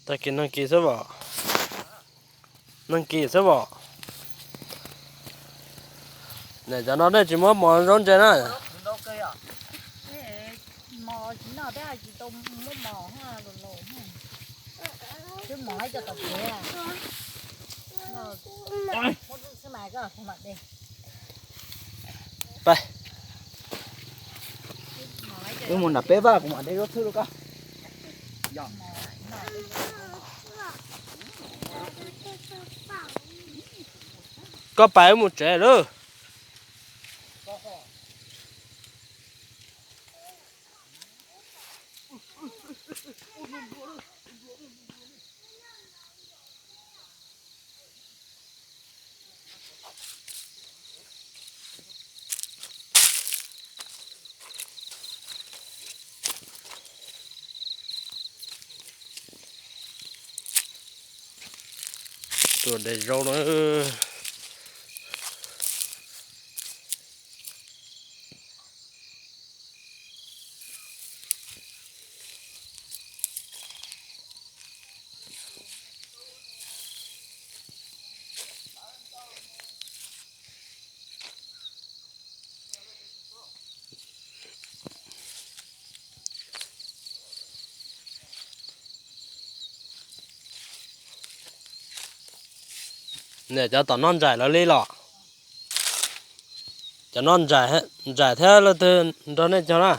Tag kis nag kis xwb os. Nag kis xwb os. Nim cov no nej tsis muab mov zaub ntses na. Mos tsis noj thiab tsis tau muab mos los los. Twb mos ib co tom kev. Wb mus nram peb vaj kuv mam de zaub txhwb rau koj. Koj pais wb mus tsev lawm. Tuaj de zaub na. Niam, cov tom noj ntsais lawv li los? Cov noj ntsais, ntsais thiab leej twg nrog nej cog na?